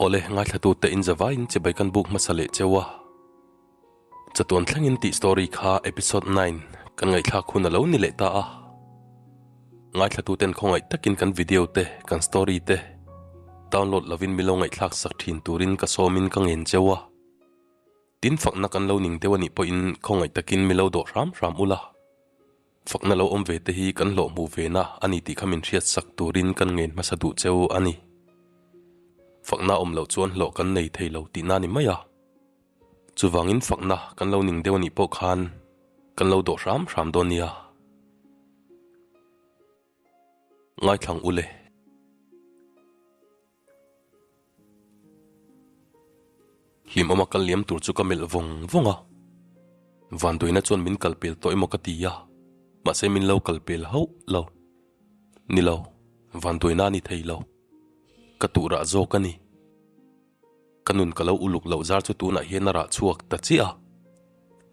Awle, ngaithlatute in zavaiin chibai kan buk hmasa leh cheu a. Chatuan thlengin tih story kha episode 9 kan ngaihthlak hun a lo ni leh ta a. Ngaithlatuten khawngaih takin kan video te, kan story te download lovin milo ngaihthlak sak thin turin ka sawmin ka ngen cheu a. Tin fakna kan lo ning deuh a nih pawhin khawngaih takin milo dawh hram hram ula. Fakna lo awm ve te hi kan hlawh hmuh ve na a ni tih kha min hriat sak turin kan ngen hmasa duh cheu a ni. Fakna awm loh chuan hlawh kan nei thei lo tihna a ni mai a. Chuvangin fakna kan lo ning deuh a nih pawh khan kan lo dawh hram hram dawn nia. Ngaithlang ule. Hlimawma kal liam tur chu ka melh vawng vawng a, Vanduaina chuan min kal pel tawh emaw ka ti a, mahse min lo kal pel hauh lo. Ni lo, Vanduaina a ni thei lo. Ka tuhrah zawk a ni. Ka nun ka lo uluk loh zar chu tunah hian a rah chhuak ta chiah a,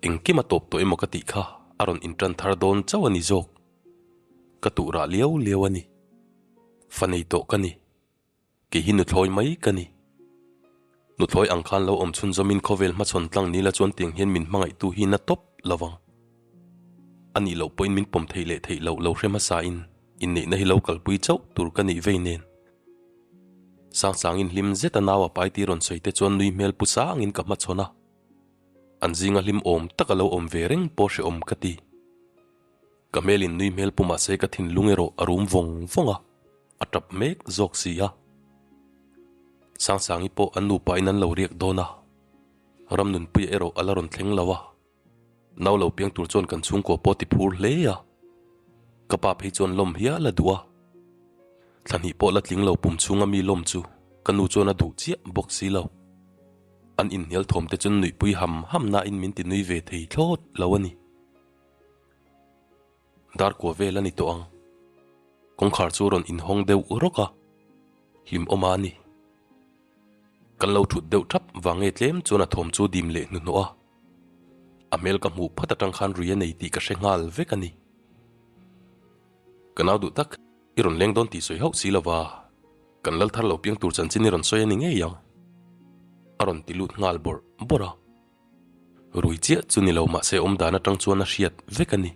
engkim a tawp tawh emaw ka tih kha a rawn intan thar dawn chauh a ni zawk. Ka tuhrah liau liau a ni. Fa nei tawh ka ni. Kei hi nuthlawi mai ka ni. Nuthlawi ang khan lo awm chhunzawmin khawvel hmachhawn tlang nila chuan tiang hian min hmangaihtu hi na tawp lo vang. A nih loh pawhin min pawm theih leh theih loh lo hre hmasain inneihna hi lo kalpui chauh tur ka nih vei nen. Sangsangin hlim zeta nau a pai tih rawn sawi te chuan nui hmel pu sangin ka hmachhawn a. An zinga hlim awm taka lo awm ve reng pawh hrehawm ka ti. Ka hmelin nui hmel pu mahse ka thinlung erawh a rum vawng vawng a, a tap mek zawk si a. Sangsangi pawh an nupa in an lo riak dawn a, Ramnunpuia erawh a la rawn thleng lo a. Nau lo piang tur chuan kan chhungkua pawh ti phur hle a, ka pa phei chuan lawm hial a duh a. Thla hnih pawh la tling lo pum chhunga mi lawm chu ka nu chuan a duh chiah bawk si lo. An inhnial thawm te chuan nuihpui ham ham nain min ti nui ve thei thlawt lo a ni. Dar kua vel a ni tawh ang. Kawngkhar chu rawn inhawng deuh rawk a, hlimawm a ni. Kan lo thut deuh thap vang nge tlem chuan a thawm chu dim leh hnuhnawh a. A hmel ka hmuh phat atang khan rui a nei tih ka hre nghal vek a ni. Ka nau duh tak, i rawn leng dawn tih sawi hauh si lova, kan lal thar lo piang tur chanchin i rawn sawi a ni ngei ang. A rawn ti lut nghal bawrh bawrh a. Rui chiah chu ni lo mahse awm dan atang chuan a hriat vek a ni.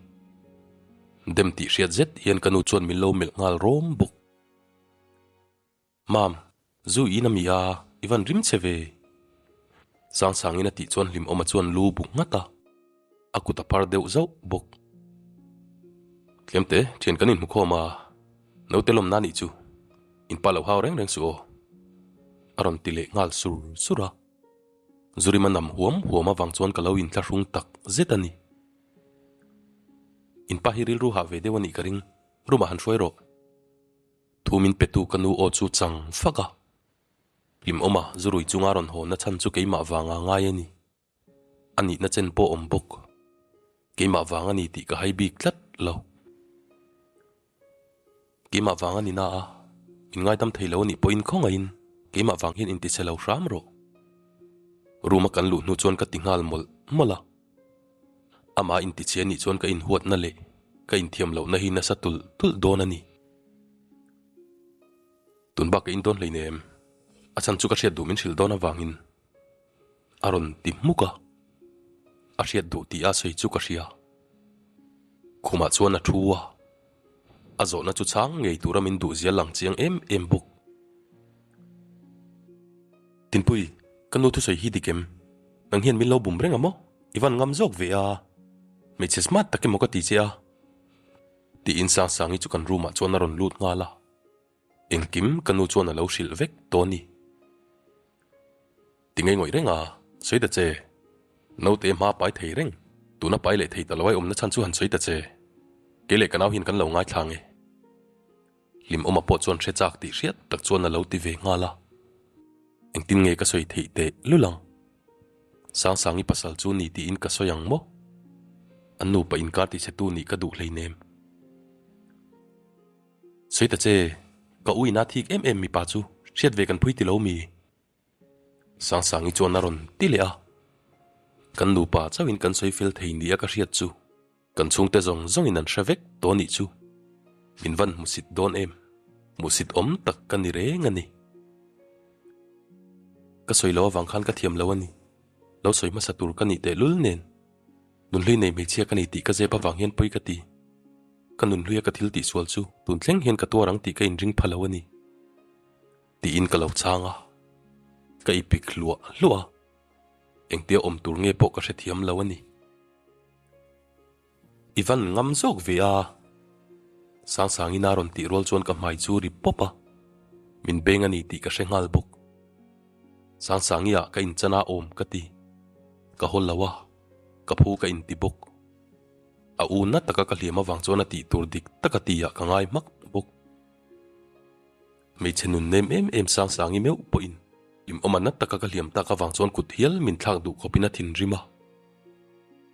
Dem tih hriat zet hian ka nu chuan min lo melh nghal rawm bawk. Mam, zu in a mi a, i van rim che ve. Sangsangin a tih chuan Hlimawma chuan lu bu nghat a, a kut a phar deuh zauh bawk. Tlemte, thian kan inhmu khawm a, naute lawmna nih chu, in pa lo hau reng reng suh aw. A rawn ti leh nghal sur sur a. Zurima nam huam huam avang chuan ka lo inthlahrung tak zet a ni. In pa hi rilru hah ve deuh a nih ka ring, room ah han hruai rawh. Thu min petu ka nu aw chu chang fak a. Hlimawma zurui chunga rawn haw na chhan chu keimah vanga ngai a ni. A nihna chen pawh awm bawk. Keimah vang a ni tih ka hai bik tlat lo. Keimah vang a ni na a, in ngaidam thei lo a nih pawhin khawngaihin keimah vang hian inti chhe lo hram rawh. Room a kan luh hnu chuan ka ti nghal mawlh mawlh a. Amah inti chhe a nih chuan ka inhuatna leh ka inthiam lohna hi nasa tulh tulh dawn a ni. Tun bak ka in dawn hleinem, a chhan chu ka hriat duh min hrilh dawn avangin a rawn ti hmuk a, a hriat duh tih a sawi chu ka hria. Khumah chuan a thu a, a zawhna chu chhang ngei tura min duh zia lang chiang em em bawk. Tinpui, ka nu thusawi hi dik em? Nang hian min lo bum reng a maw? I van ngam zawk ve a, hmeichhe smart tak emaw ka ti che a. Tiin Sangsangi chu kan room ah chuan a rawn lut nghal a, engkim ka nu chuan a lo hrilh vek tawh a ni. Ti ngei ngawih reng a, sawi ta che. Naute hma pai thei reng, tuna pai leh thei ta lo ai awmna chhan chu han sawi ta che. Kei leh ka nau hian kan lo ngaithla nge. Hlimawma pawh chuan hre chak tih hriat tak chuan a lo ti ve nghal a. Engtin nge ka sawi theih teh lul ang? Sangsangi pasal chu ni tiin ka sawi ang maw? An nupa inkar ti chhe tu nih ka duh hleinem. Sawi ta che, ka u ina thik em em mipa chu hriat ve kan phui ti lo mi? Sangsangi chuan a rawn ti leh a. Kan nupa chauhin kan sawi fel thei nia ka hriat chu. Kan chhungte zawng zawngin an hre vek tawh nih chu. Min van hmusit dawn em? Hmusit awm tak ka ni reng a ni. Ka sawi lo avang khan ka thiam lo a ni. Lo sawi hmasa tur ka nih tehlul nen. Nunhlui nei hmeichhia ka ni tih ka zep avang hian pawi ka ti. Ka nunhluia ka thil tihsual chu tun thleng hian ka tuar ang tih ka inring pha lo a ni. Tiin ka lo chhang a. Ka ipik hluah hluah a. Engtia awm tur nge pawh ka hrethiam lo a ni. I van ngam zawk ve a. Sangsangin a rawn tih rual chuan ka hmai chu ri pawp a. Min beng a ni tih ka hre nghal bawk. Sangsangi ah ka inchan a awm ka ti. Ka haw lo a, ka phu ka inti bawk. A u na taka ka hliam avang chuan a tih tur dik taka ti ah ka ngai hmak bawk. Hmeichhe nun nem em em Sangsangi meuh pawhin hlimawm a na taka ka hliam tak avang chuan kut hial min thlak duh khawpin a thinrim a.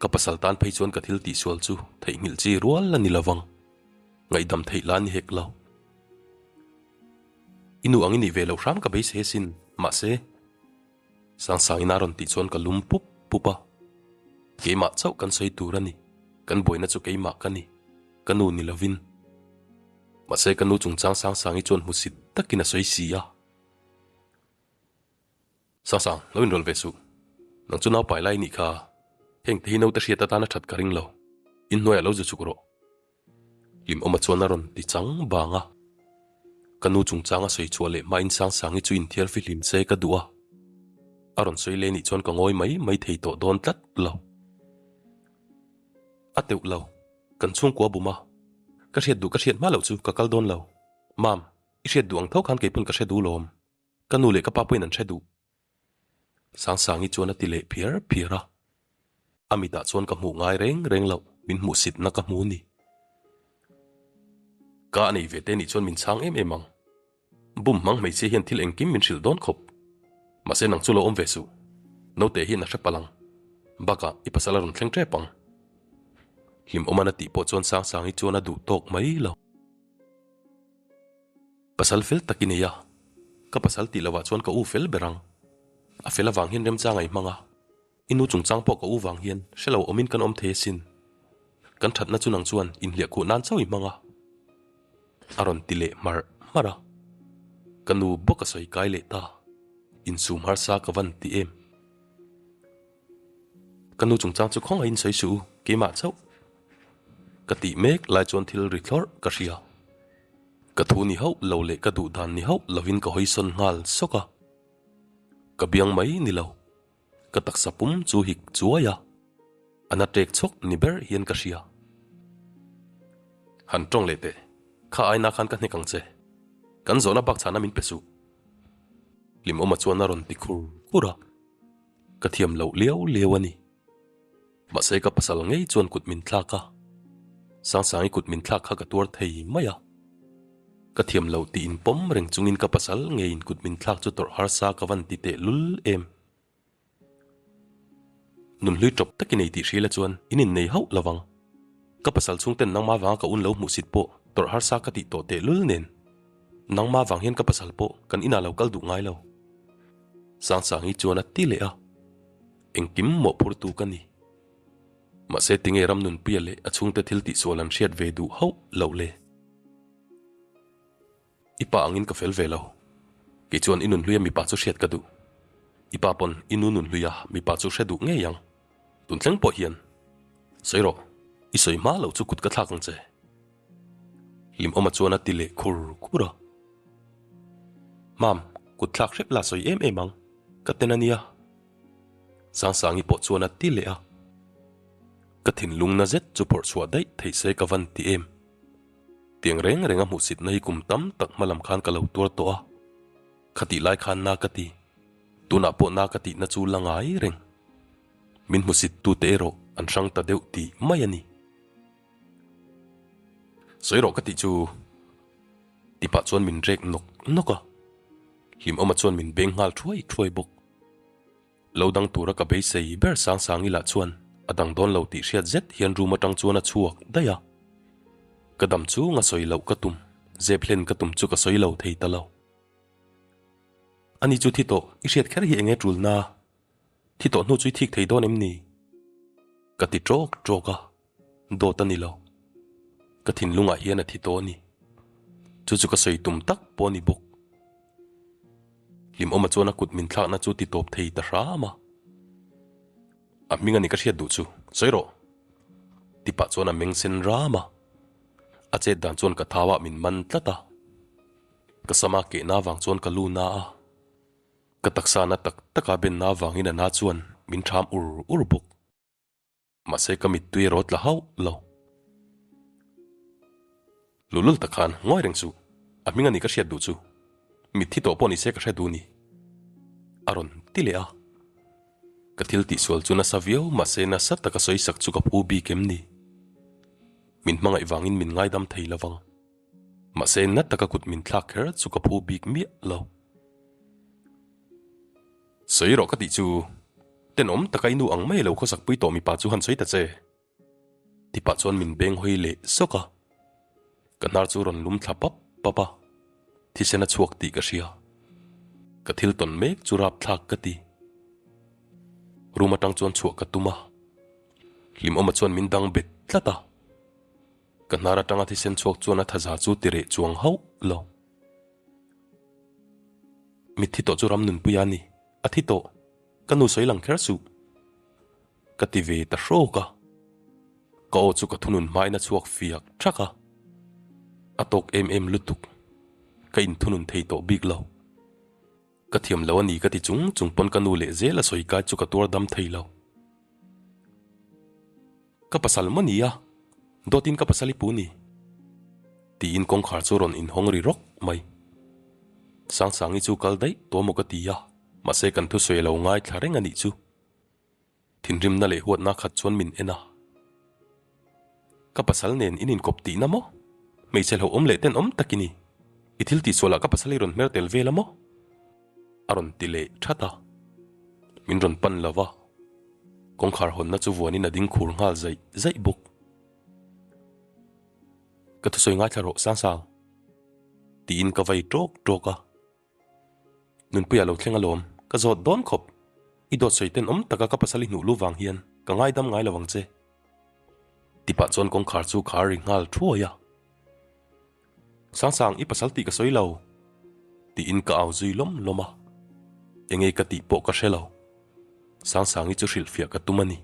Ka pasal tan phei chuan ka thil tihsual chu theihnghilh chi rual a ni lovang. Ngaihdam theih la ni hek lo. I nu ang i nih ve loh hram ka beisei asin, mahse. Sangsangin a rawn tih chuan ka lum pup pup a. Keimah chauh kan sawi tur a ni, kan buaina chu keimah ka ni, ka nu ni lovin. Mahse ka nu chungchang Sangsangi chuan hmusit takin a sawi si a. Sangsang, lo inrawlh ve suh. Nang chu naupai lai nih kha. Heng te hi naute hriat atana that ka ring lo. Inhnuaiah lo zu chuk rawh. Hlimawma chuan a rawn ti chang bang a. Ka nu chungchang a sawi chhuah leh hmain Sangsangi chu inthiar fihlim se ka duh a. A rawn sawi leh nih chuan ka ngawi mai mai thei tawh dawn tlat lo. A teuh lo. Kan chhungkua bum a. Ka hriat duh ka hriat hma loh chu ka kal dawn lo. Mam, i hriat duh ang tho khan keipawn ka hre duh lawm. Ka nu leh ka pa pawhin an hre duh. Sangsangi chuan a ti leh phiar phiar a. A mitah chuan ka hmuh ngai reng reng loh, min hmuhsitna ka hmu ni. Ka a nei ve te nih chuan min chhang em em ang. Bum hmang hmeichhia hian thil engkim min hrilh dawn khawp. Mahse nang chu lo awm ve suh. Naute hian a hre palh ang. Bakah i pasal a rawn thleng tep ang. Hlimawman a tih pawh chuan Sangsangi chuan a duh tawk mai lo. Pasal fel tak i nei a, ka pasal tih lovah chuan ka u fel ber ang. A fel avang hian remchang a i hmang a, i nu chungchang pawh ka u vang hian hre lo awmin kan awm thei asin. Kan thatna chu nang chuan inhliah khuh nan chauh i hmang a. A rawn ti leh hmarh hmarh a. Ka nu bawk a sawi kai leh ta. Insum harsa ka van ti em. Ka nu chungchang chu khawngaihin sawi suh u, keimah chauh. Ka tih mek lai chuan thil ri thlawrh ka hria. Ka thu ni hauh lo leh ka duh dan ni hauh lovin ka hawi sawn nghal sawk a. Ka biang mai ni lo, ka taksa pum chu hik chuai a, a na ṭek chhawk ni ber hian ka hria. Han ṭawng leh teh, kha aina khan ka hnek ang che. Kan zawhna bak chhana min pe suh. Hlimawma chuan a rawn ti khur khur a. Ka thiam loh liau liau a ni. Mahse ka pasal ngei chuan kut min thlak a, Sangsangi kut min thlak kha ka tuar thei mai a. Ka thiam loh tih inpawm reng chungin ka pasal ngeiin kut min thlak chu tawrh harsa ka van ti teh lul em. Nunhlui tawp takin ei tih hrila chuan in innei hauh lo vang. Ka pasal chhungten nangmah vanga ka un lo hmuhsit pawh tawrh harsa ka tih tawh teh lul nen. Nangmah vang hian ka pasal pawh kan inah lo kal duh ngai lo. Sangsangi chuan a ti leh a, Engkim mawhphurtu ka ni. Mahse tinge Ramnunpuia leh a chhungte thil tihsual an hriat ve duh hauh loh le? I pa angin ka fel ve lo. Kei chuan i nunhluia mipa chu hriat ka duh. I pa pawn i nu nunhluia mipa chu hre duh ngei ang. Tun thleng pawh hian. Sawi rawh, i sawi hma loh chu kut ka thlak ang che. Hlimawma chuan a ti leh khur khur a. Mam, kut thlak hrep la sawi em em ang, ka ten a nia. Sangsangi pawh chuan a ti leh a. Ka thinlung na zet chu phawrh chhuah daih theih se ka van ti em. Tiang reng reng a hmuhsitna hi kum tam tak hma lam khan ka lo tuar tawh a. Khatih lai khan na ka ti. Tunah pawh na ka tihna chu la ngai reng. Min hmusit tute erawh an hrang ta deuh tih mai a ni. Sawi rawh ka tih chu ti pah chuan min rek nawk nawk a, Hlimawma chuan min beng nghal thuai thuai bawk. Lo dang tura ka beisei ber Sangsangi lah chuan a dang dawn lo tih hriat zet hian room atang chuan a chhuak daih a. Ka dam chunga sawi loh ka tum, zep hlen ka tum chu ka sawi lo thei ta lo. Ani chu thi tawh, i hriat kher hi enge tulna? Thi tawh hnu chu i thik thei dawn em ni? Ka ti tawk tawk a, dawt a ni lo. Ka thinlungah hian a thi tawh a ni. Chu chu ka sawi tum tak pawh a ni bawk. Hlimawma chuan a kut min thlakna chu ti tawp thei ta hram a. A hming a ni ka hriat duh chu, sawi rawh. Ti pah chuan a meng sen ram a. A chet dan chuan ka thau ah min man tlat a. Ka sama kehna avang chuan ka lu na a. Ka taksa na tak taka benna avangin a na chuan min ṭham ur ur bawk. Mahse ka mittui erawh tla hauh lo. Luhlul tak khan ngawi reng suh, a hming a ni ka hriat duh chu. Mitthi tawh pawh ni se ka hre duh ni. A rawn ti leh a. Ka thil tihsual chu nasa viau mahse nasa taka sawi sak chu ka phu bik em ni? Min hmangaih vangin min ngaidam thei lo vang. Mahse na taka kut min thlak kher chu ka phu bik miah lo. Sawi rawh ka tih chu tenawm taka i nu ang mai lo khawsak pui tawh mipa chu han sawi ta che. Ti pah chuan min beng hawi leh sawk a. Ka hnar chu rawn lum thla pap pap a, thisen a chhuak tih ka hria. Ka thil tawn mek chu rapthlak ka ti. Room atang chuan chhuah ka tum a, Hlimawma chuan min dang bet tlat a. Ka hnar atanga thisen chhuak chuan a thaza chu ti reh chuang hauh lo. Mitthi tawh chu ram nunpui a ni, a thi tawh, ka nu sawi lang kher suh. Ka ti ve ta hrawk a, ka aw chu ka thunun hmain a chhuak fiak thak a, a tawk em em lutuk, ka inthunun thei tawh bik lo. Ka thiam lo a ni ka ti chung chung pawn ka nu leh zel a sawi kai chu ka tuar dam thei lo. Ka pasal maw ni a, dawtin ka pasal i pu ni? Tiin kawngkhar chu rawn inhawng ri rawk mai. Sangsangi chu kal daih tawh maw ka ti a, mahse kan thusawi a lo ngaithla reng a nih chu. Thinrimna leh huatna khat chuan min en a. Ka pasal nen in inkawp tihna maw? Hmeichhe hlauhawm leh tenawm tak i ni. I thil tihsualah ka pasal i rawn hmer tel vel a maw? A rawn ti leh that a. Min rawn pan lo va. Kawngkhar hawnna chu vuanin a ding khur nghal zaih zaih bawk. Ka thusawi ngaithla rawh Sangsang. Tiin ka vai tawk tawk a. Nunpuia lo thleng alawm, ka zawt dawn khawp. I dawt sawi tenawm taka ka pasal i hnuh lu vang hian ka ngaidam ngai lo ang che. Tipah chuan kawngkhar chu khar ri nghal thuai a. Sangsang, i pasal tih ka sawi lo. Tiin ka au zui lawm lawm a. Enge ka tih pawh ka hre lo. Sangsangi chu hrilhfiah ka tum a ni.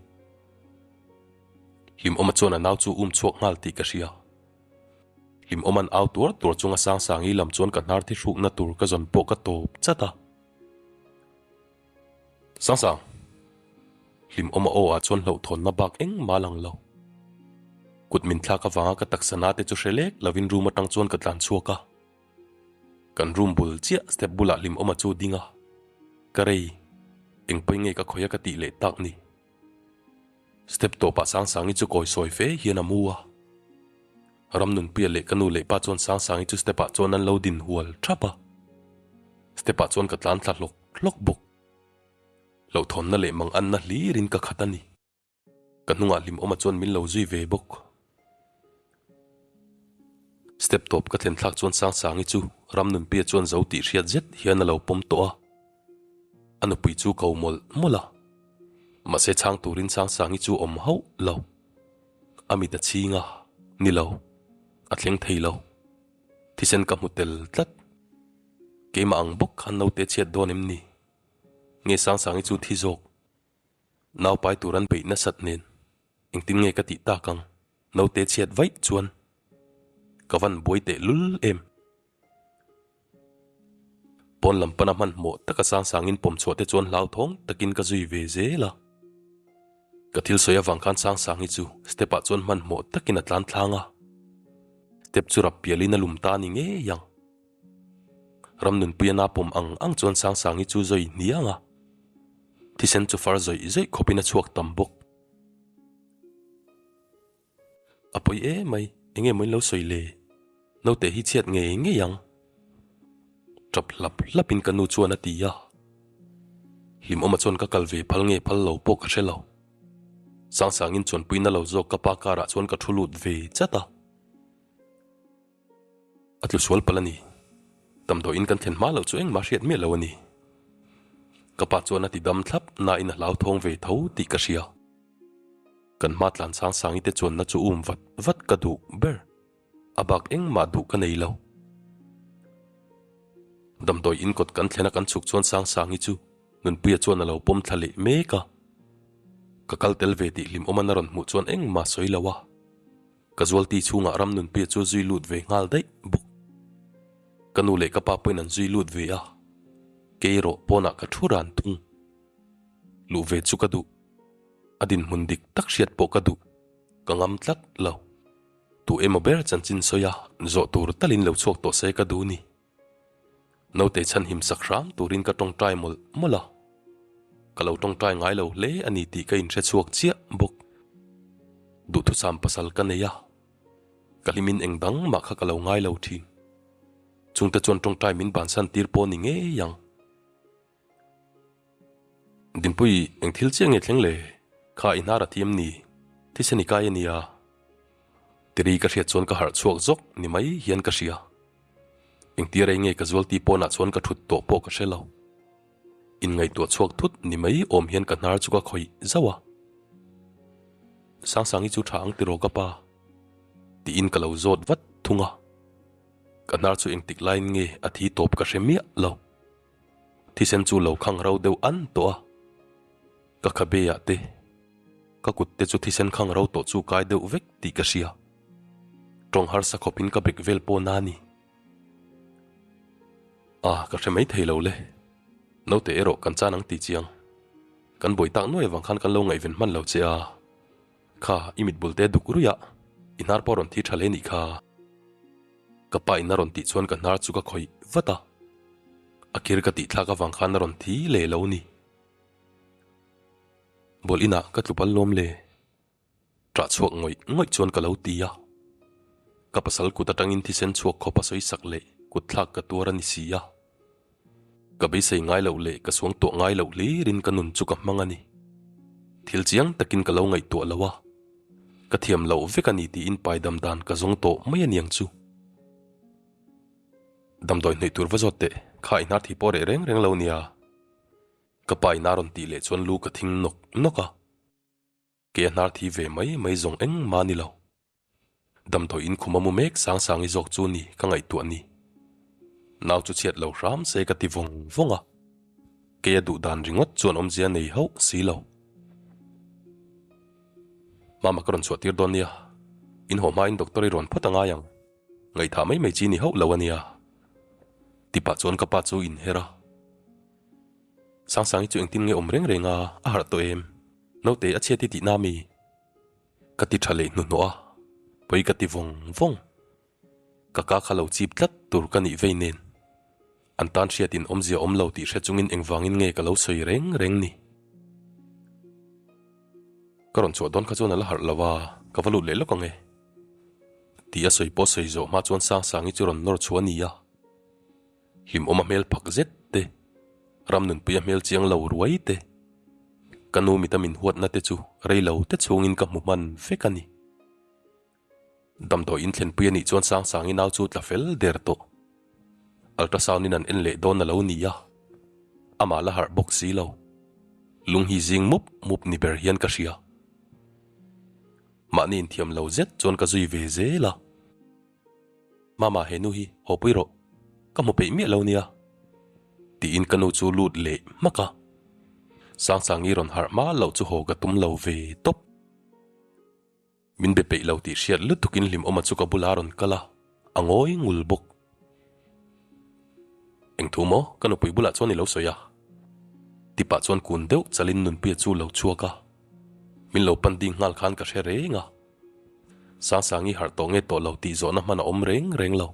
Hlimawma chuan a nau chu um chhuak nghal tih ka hria. Hlimawman au tuar tuar chunga Sangsangi lam chuan ka hnar thi hrukna tur ka zawn pawh ka tawp chat a. Sangsang! Hlimawma aw ah chuan hlauhthawnna bak engmah a lang lo. Kut min thlak avanga ka taksa na te chu hre lek lovin room atang chuan ka tlan chhuak a. Kan room bul chiah step bulah Hlimawma chu ding a. Ka rei, engpawi nge ka khawih a ka tih leh tak ni. Step tawpah Sangsangi chu kawi sawi fe hian a mu a. Ramnunpuia leh ka nu leh pa chuan Sangsangi chu step ah chuan an lo din hual thap a. Step ah chuan ka tlan thla hlawk hlawk bawk. Hlauhthawnna leh manganna hlirin ka khat a ni. Ka hnungah Hlimawma chuan min lo zui ve bawk. Step tawp ka thlen thlak chuan Sangsangi chu Ramnunpuia chuan zo tih hriat zet hian a lo pawm tawh a. A nupui chu ko mawlh mawlh a, mahse chhang turin Sangsangi chu awm hauh lo. A mit a chhing a, ni lo, a thleng thei lo. Thisen ka hmu tel tlat. Keimah ang bawk khan naute chhiat dawn em ni? Nge Sangsangi chu thi zawk? Nau pai tur an beih nasat nen engtin nge ka tih tak ang? Naute chhiat vaih chuan ka van buai teh lul em? Pawn lam pana hmanhmawh taka Sangsangin pawm chhuah te chuan hlauthawng takin ka zui ve zel a. Ka thil sawi avang khan Sangsangi chu step ah chuan hmanhmawh takin a tlan thlang a. Step chu rap pialin a lum ta ni ngei ang. Ramnunpuia na pawm ang ang chuan Sangsangi chu zawi hniang a. Thisen chu far zawih zawih khawpin a chhuak tam bawk. A pawi em mai, enge maw in lo sawi le? Naute hi chhiat ngei ngei ang. Tap hlap hlap in ka nu chuan a ti a. Hlimawma chuan ka kal ve phal nge phal lo pawh ka hre lo. Sangsangin chuanpuina lo zawk ka pa car ah chuan ka thu lut ve chat a. A tlu sual palh a ni. Damdawiin kan thlen hma loh chu engmah hriat miah lo a ni. Ka pa chuan a ti dam thlap nain a hlauthawng ve tho tih ka hria. Kan hma tlan sang sangi te chuanna chu um vat vat ka duh ber. A bak engmah duh ka nei lo. Damdawi in kawt kan thlena kan chhuk chuan Sangsangi chu Nunpuia chuan a lo pawm thla leh mek a. Ka kal tel ve tih hlimawman a rawn hmuh chuan engmah sawi lo a. Ka zualti chhungah ram Nunpuia chu zui lut ve nghal daih bawk. Ka nu leh ka pa pawhin an zui lut ve a, kei erawh pawnah ka thu ran thung. Luh ve chu ka duh. A dinhmun dik tak hriat pawh ka duh. Ka ngam tlat lo. Tu emaw ber chanchin sawi a, zawh tur talin lo chhuak tawh se ka duh ni. Naute chhanhim sak hram turin ka tawngtai mawlh mawlh a, ka lo tawngtai ngai lo hle a ni tih ka inhre chhuak chiah bawk. Duhthusam pasal ka nei a, ka hlimin eng dang mah kha ka lo ngai lo thin. Chungte chuan tawngtai min bansan tir pawh ni ngei ang. Dinpui, eng thil chiah nge thleng le? Kha i hnar a thiam ni, thisen i kai a nia. Tiri ka hriat chuan ka harh chhuak zawk ni mai hian ka hria. Engtir ei nge ka zualti pawnah chuan ka thut tawh pawh ka hre lo. Inngaihtuah chhuak thut ni mai awm hian ka hnar chu ka khawih zauh a. Sangsangi chu tha ang tiraw ka pa? Tiin ka lo zawt vat thung a. Ka hnar chu engtik laiin nge a thi tawp ka hre miah lo. Thisen chu lo khang ro deuh an tawh a, ka khabe ah te, ka kut te chu thisen khang ro tawh chu kai deuh vek tih ka hria. Tawng harsa khawp in ka bek vel pawh na ni. Ah, ka hre mai thei lo le. Naute erawh kan chan ang ti chiang. Kan buai tak nuai avang khan kan lo ngaihven hman lo che a. Kha, i mit bul te duk ruih a, i hnar pawh rawn thi tha hle nih kha. Ka pa in a rawn tih chuan ka hnar chu ka khawih vat a, a kir ka tih thlak avang khan a rawn thi leh lo ni. Bawlh inah ka tlu pal lawm le, ṭah chhuak ngawih ngawih chuan ka lo ti a. Ka pasal kut atangin thisen chhuak khawp a sawi sak leh kut thlak ka tuar a ni si a. Ka beisei ngai loh leh ka suang tuah ngai loh hlirin ka nun chu ka hmang a ni. Thil chiang takin ka lo ngaihtuah lo a, ka thiam loh vek a ni tiin paidam dan ka zawng tawh mai a niang chu. Damdawi hnaih tur va zawt teh, kha i hnar thi pawh reh reng reng lo nia. Ka pa in a rawn tih leh chuan lu ka thing nawk nawk a. Kei a hnar thi ve mai mai zawng engmah a ni lo. Damdawi in khum a mu mek Sangsangi zawk chu ni ka ngaihtuah ni. Nau chu chhiat lo hram se ka ti vawng vawng a. Kei a duh dan ringawt chuan awmzia nei hauh si lo. Mama ka rawn chhuah tir dawn nia. In haw hmain doctor i rawn phawt a ngai ang. Ngaihthah mai mai chi ni hauh lo a nia. Tipah chuan ka pa chu inher a. Sangsangi chu engtin nge awm reng reng a, a harh tawh em? Naute a chhiat i tihna mi? Ka ti tha leh hnuhnawh a, pawi ka ti vawng vawng. Ka ka kha lo chip tlat tur ka nih vei nen. An tan hriatin awmzia awm lo tih hre chungin engvangin nge ka lo sawi reng reng ni. Ka rawn chhuah dawn kha chuan a la harh lo a, ka va lut leh lawk ang e. Tih a sawi pawh sawi zawh hma chuan Sangsangi chu rawn nawr chhuah a ni a. Hlimawm a hmel phak zet te, Ramnunpuia hmel chiang lo ruai te, ka nu mita min huatna te chu rei lo te chhungin ka hmu hman vek a ni. Damdawi in thlenpui a nih chuan Sangsangi nau chu tla fel der tawh. Ultrasound in an en leh dawn a lo ni a, amah la harh bawk si lo. Lung hi zing mup mup ni ber hian ka hria. Mahni inthiam lo zet chuan ka zui ve zel a. Mama he nu hi haw pui rawh, ka hmu peih miah lo nia tiin ka nu chu lut leh hmak a. Sangsangi rawn harh hma loh chu haw ka tum lo ve tawp. Min be peih lo tih hriat lutukin Hlimawma chu ka bula rawn kal a, a ngawi ngul bawk. Eng thu maw ka nupui bulah chuan i lo sawi a? Tipah chuan kun deuh chalin Nunpuia chu lo chhuak a, min lo pan ding nghal khan ka hre reng a. Sangsangi harh tawh nge tawh lo tih zawhna hman a awm reng reng lo.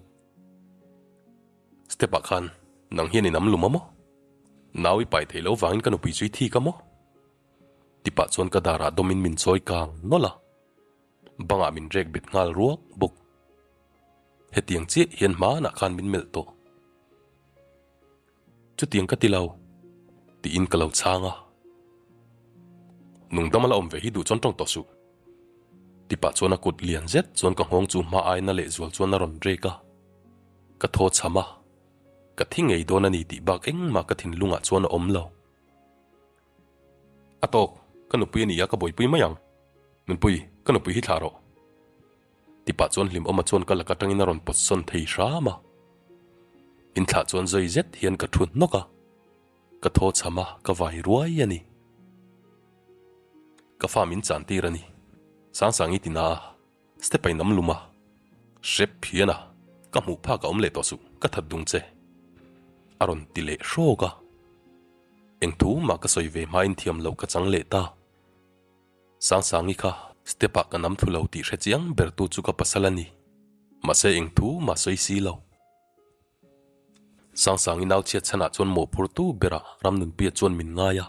Step ah khan nang hian i nam lum a maw? Nau i pai theih loh vangin ka nupui chu i thik a maw? Tipah chuan ka darah dawmin min chawi kang nawlh a, bangah min rek bet nghal ruak bawk. Hetiang chiah hian hmanah khan min melh tawh. Chutiang ka ti lo, tiin ka lo chhang a. Nungdam a la awm ve hi duh chuan tawng tawh suh. Tipah chuan a kut lian zet chuan ka nghawng chu hma aina lehzual chuan a rawn rek a. Ka thaw chham a, ka thi ngei dawn a ni tih bak engmah ka thinlungah chuan a awm lo. A tawk, ka nupui a ni a ka buaipui mai ang. Nunpui, ka nupui hi thlah rawh. Tipah chuan Hlimawma chuan ka lak atangin a rawn pawt sawn thei hram a. Min thlah chuan zawi zet hian ka thu hnawk a, ka thaw chham a, ka vai ruai a ni. Ka fa min chan tir a ni. Sangsangi ti na a, step a inam lum a. Hrep hian a, ka hmuh phak a awm leh tawh suh, ka that dung che. A rawn ti leh hrawk a. Eng thu mah ka sawi ve hmain thiam loh ka chang leh ta. Sangsangi kha step ah ka nam thlu lo tih hre chiang ber tu chu ka pasal a ni. Mahse eng thu mah sawi si lo. Sangsangi nau chhiat chhanah chuan mawhphurtu berah Ramnunpuia chuan min ngai a.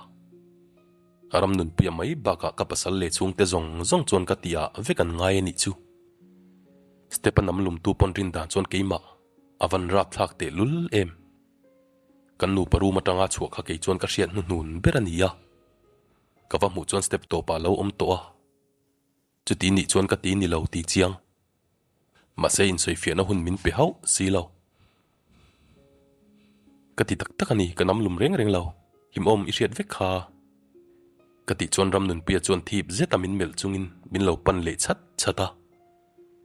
Ramnunpuia mai bakah ka pasal leh chhungte zawng zawng chuan ka tih ah vek an ngai a nih chu. Step a nam lumtu pawn rin dan chuan keimah a van rapthlak teh lul em. Kan nupa room atanga chhuah kha kei chuan ka hriat hnuhnun ber a ni a. Ka va hmuh chuan step tawpah a lo awm tawh a. Chuti nih chuan ka ti ni lo ti chiang. Mahse insawifiahna hun min pe hauh si lo. Ka ti tak tak a ni, ka nam lum reng reng lo. Hlimawm i hriat vek kha. Ka tih chuan Ramnunpuia chuan thip zeta min melh chungin min lo pan leh chat chat a.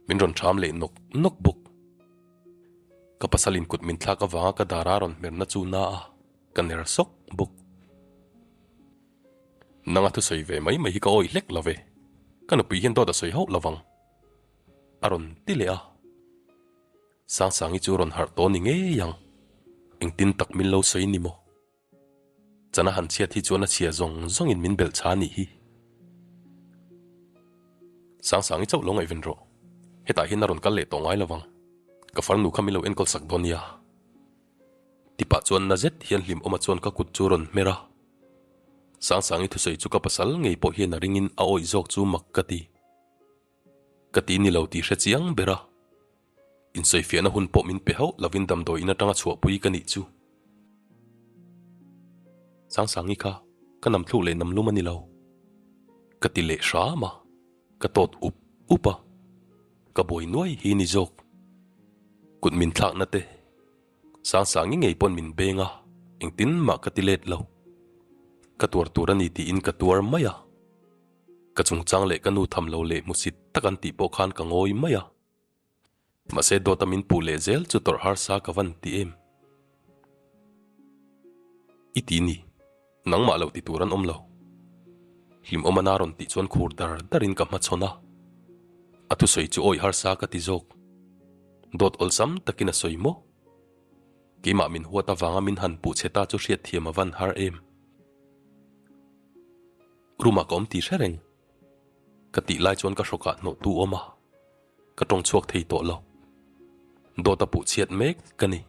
Min rawn ṭham leh nawk nawk bawk. Ka pasal in kut min thlak avanga ka dara rawn hmerna chu na a, ka ner sawk bawk. Nanga thusawi ve mai mai hi ka awih hlek lo ve, ka nupui hian dawt a sawi hauh lovang a rawn ti leh a. Sangsangi chu rawn harh tawh ni ngei ang, engtin tak min lo sawi ni maw? Chana han chhiat hi chuan a chhia zawng zawngin min belh chha anih hi. Sangsangi chauh lo ngaihven rawh, hetah hian a rawn kal leh tawh ngai lovang, ka farnu kha min lo enkawl sak dawn nia. Tipah chuan na zet hian Hlimawma chuan ka kut chu rawn hmer a. Sangsangi thusawi chu ka pasal ngei pawh hian a ringin a awih zawk chu mak ka ti. Ka ti ni lo tih hre chiang ber a. Insawifiahna hun pawh min pe hauh lovin damdawi in atanga chhuahpui ka nih chu. Sangsangi kha ka nam thluk leh nam lum a ni lo. Ka ti leh hram a, ka tawt up up a. Ka buai nuai hi ni zawk. Kut min thlakna te Sangsangi ngei pawn min beng a, engtin mah ka ti let lo. Ka tuar tur a ni tiin ka tuar mai a. Ka chungchang leh ka nu tham lo leh hmusit tak an tih pawh khan ka ngawi mai a. Mahse dawta min puh leh zel chu tawrh harsa ka van ti em. I ti ni, nangmah lo ti tur an awm lo. Hlimawm a rawn tih chuan khur dar darin ka hmachhawn a. A thusawi chu awih harsa ka ti zawk. Dawt awlsam takin a sawi maw? Keimah min huat avanga min han puh chhe ta chu hriatthiam a van har em. Room ah ka awm ti hre reng. Ka tih lai chuan ka hrawkah hnawh tu awm a, ka tawng chhuak thei tawh lo. Dawt a puh chhiat mek ka ni.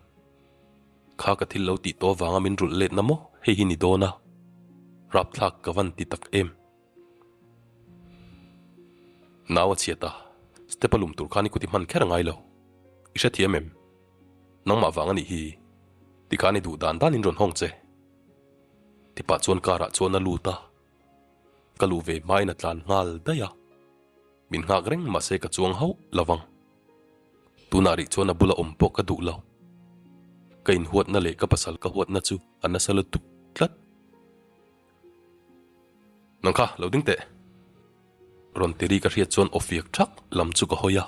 Kha ka thil lo tih tawh avanga min rulh letna maw hei hi ni dawn a, rapthlak ka van ti tak em. Nau a chhiat a, step a lum tur khan i kut i hman kher a ngai lo. I hrethiam em? Nangmah vang a nih hi. Tikhan i duh dan dan in rawn hawng che. Tipah chuan car ah chuan a lut a, ka luh ve hmain a tlan nghal daih a, min nghak reng mahse ka chuang hauh lo vang. Tunah rih chuan a bula awm pawh ka duh lo. Ka inhuatna leh ka pasal ka huatna chu a nasa lutuk tlat. Nang kha lo ding teh. Rawn ti ri ka hriat chuan aw fiak thak lam chu ka hawi a.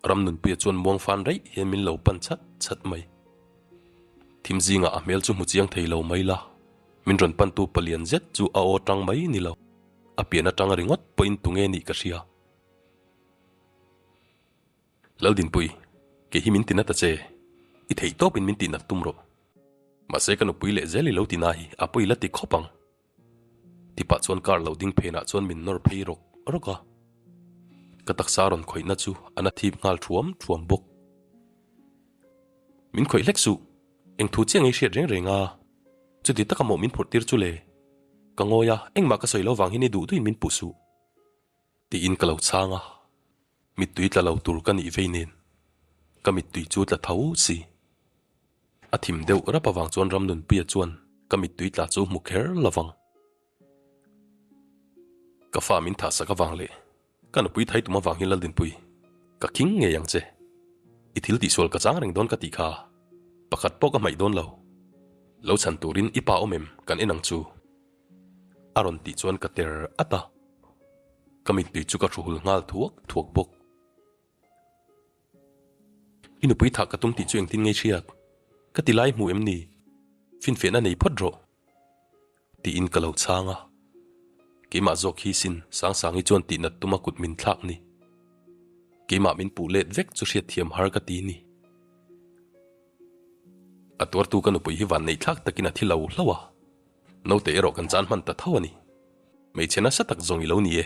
Ramnunpuia chuan muang fan reih hian min lo pan chat chat mai. Thim zingah a hmel chu hmu chiang thei lo mai la, min rawn pantu palian zet chu a aw tang mai ni lo, a pian atang ringawt pawhin tunge nih ka hria. Laldinpui, kei hi min ti nat a che, i theih tawpin min tih nat tum rawh. Mahse ka nupui leh zel i lo ti na hi a pawi la ti khawp ang. Tipah chuan car lo ding phenah chuan min nawr phei rawk rawk a, ka taksa rawn khawihna chu a na thip nghal thuam thuam bawk. Min khawih hlek suh, eng thu chiah ngei hriat reng reng a, chuti taka mawh min phurh tir chu le? Ka ngawi a, engmah ka sawi lo vang hian i duh duhin min puh suh. Tiin ka lo chhang a, mittui tla lo tur ka nih vei nen ka mittui chu tla tho si. A thim deuh rap avang chuan Ramnunpuia chuan ka mittui tla chu hmu kher lovang. Ka fa min thah sak avang leh ka nupui thai tum avang hian Laldinpui, ka khing ngei ang che. I thil tihsual ka chang reng dawn ka tih kha pakhat pawh ka hmaih dawn lo. Lo chhan turin i pa awm em kan en ang chu. A rawn tih chuan ka ter at a, ka mittui chu ka hruhul nghal thuak thuak bawk. I nupui thah ka tum tih chu engtin ngei hriat? Ka ti lai hmu em ni? Finfiahna nei phawt rawh. Tiin ka lo chhang a. Keimah zawk hi sin Sangsangi chuan tihnat tuma kut min thlak ni. Keimah min puh let vek chu hriatthiam har ka ti ni. A tuartu ka nupui hi van neih thlak takin a thi lo hlauh a. Naute erawh kan chan hman ta tho a ni. Hmeichhe nasa tak zawng i lo ni e.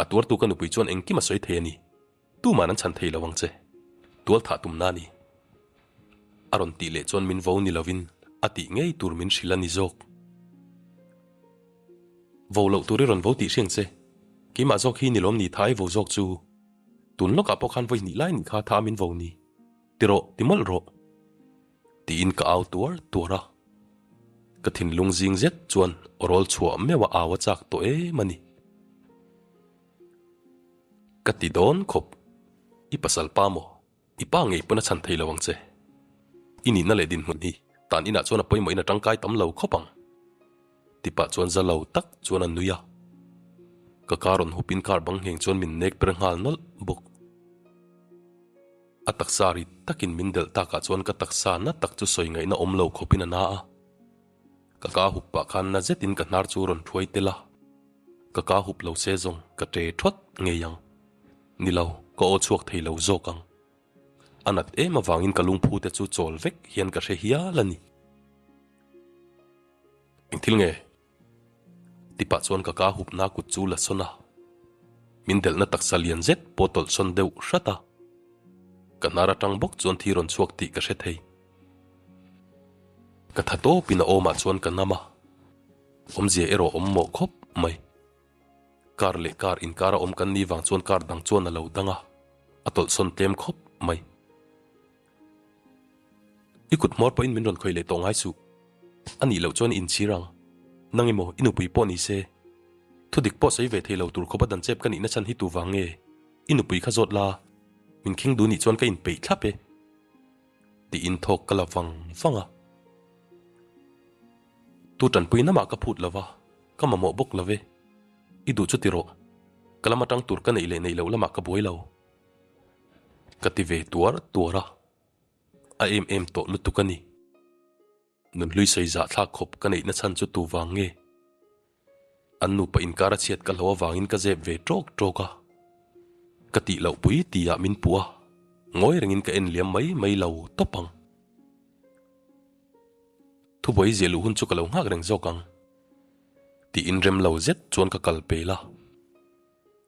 A tuartu ka nupui chuan engkim a sawi thei a ni. Tuman an chhan thei lo ang che. Tual thah tumna a ni. A rawn tih leh chuan min vo ni lovin a tih ngei tur min hrilh a ni zawk. Vo loh tur i rawn vo tih hriang che. Keimah zawk hi ni lawm ni tha i vo zawk chu. Tun lawkah pawh khan vawi hnih lai nih kha tha min vo ni. Ti rawh, ti mawlh rawh. Tiin ka au tuar tuar a. Ka thinlung zing zet chuan aw rawl chhuah meuh a au a chak tawh em a ni. Ka ti dawn khawp. I pasal pa maw? I pa ngei pawn a chhan thei lo ang che. I nihna leh dinhmun hi tan inah chuan a pawimawhin a tangkai tam lo khawp ang. Ti pah chuan za lo tak chuan a nui a. Ka car rawn hupin car bang ngheng chuan min nek per nghal nawlh bawk. A taksa rit takin min delh takah chuan ka taksa na tak chu sawi ngaihna awm lo khawpin a na a. Ka ka hup pah khan na zetin ka hnar chu rawn thuai tel a. Ka ka hup lo se zawng ka ṭe ṭhawt ngei ang. Ni lo, ka aw chhuak thei lo zawk ang. A nat em avangin ka lungphu te chu chawl vek hian ka hre hial a ni. Eng thil nge? Ti pah chuan ka ka hupna kut chu la sawn a. Min delhna taksa lian zet pawh tawlh sawn deuh hrat a. Ka hnar atang bawk chuan thi rawn chhuak tih ka hre thei. Ka tha tawpin a awmah chuan ka nam a. Awmzia erawh awm mawh khawp mai. Car leh car inkar a awm kan nih vang chuan car dang chuan a lo dang a, a tawlhsawn tlem khawp mai. I kut hmawr pawhin min rawn khawih leh tawh ngai suh. A nih loh chuan i inchhir ang. Nang emaw i nupui pawh ni se. Thudik pawh sawi ve thei lo tur khawpa dan chep ka nihna chhan hi tu vang nge? I nupui kha zawt la, min khing duh nih chuan ka inpeih thlap e. Tiin thawk ka la vang vang a. Tu tanpui namah ka phut lova, ka mamawh bawk lo ve. I duh chu ti rawh. Ka lam atang tur ka neih leh neih loh lamah ka buai lo. Ka ti ve tuar tuar a. A em em tawh lutuk a ni. Nunhlui sawi zahthlak khawp ka neihna chhan chu tu vang nge? An nupa inkar a chhiat ka hlo avangin ka zep ve tawk tawk a. Ka tih loh pui tihah min puh a, ngawi rengin ka en liam mai mai lo tawp ang. Thubuai ziah luh hun chu ka lo nghak reng zawk ang. Tiin rem lo zet chuan ka kal pel a.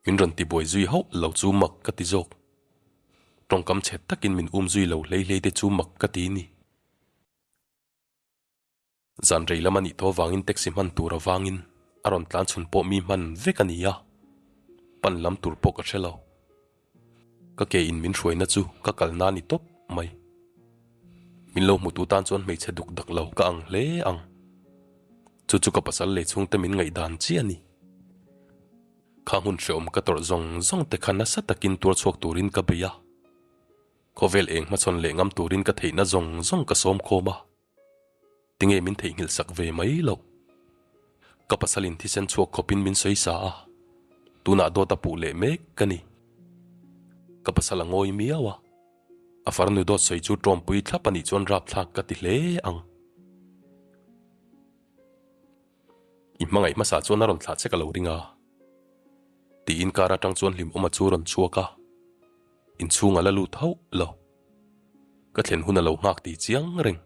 Min rawn tibuai zui hauh lo chu mak ka ti zawk. Tawngkam chhe takin min um zui lo hlei hlei te chu mak ka ti ni. Zan rei lam a nih tawh avangin taxi hman tur avangin a rawn tlan chhun pawh mi hman vek a ni a, pan lam tur pawh ka hre lo. Ka ke in min hruaina chu ka kalna a ni tawp mai. Min lo hmutu tan chuan hmeichhe duk dak lo ka ang hle ang. Chu chu ka pasal leh chhungte min ngaihdan chiah a ni. Kha hmun hreawm ka tawrh zawng zawng te kha nasa takin tuar chhuak turin ka bei a. Khawvel eng hmachhawn leh ngam turin ka theihna zawng zawng ka sawm khawm a. Tinge min theihnghilh sak ve mai loh? Ka pasalin thisen chhuak khawpin min sawi sa a, tunah dawt a puh leh mek ka ni. Ka pasal a ngawi miau a, a farnu dawt sawi chu tawmpui thlap a nih chuan rapthlak ka ti hle ang. I hmangaih hmasa chuan a rawn thlah che ka lo ring a, tiin car atang chuan hlimawma chu rawn chhuak a, inchhung a la lut hauh lo. Ka thlen hun a lo nghak tih chiang reng.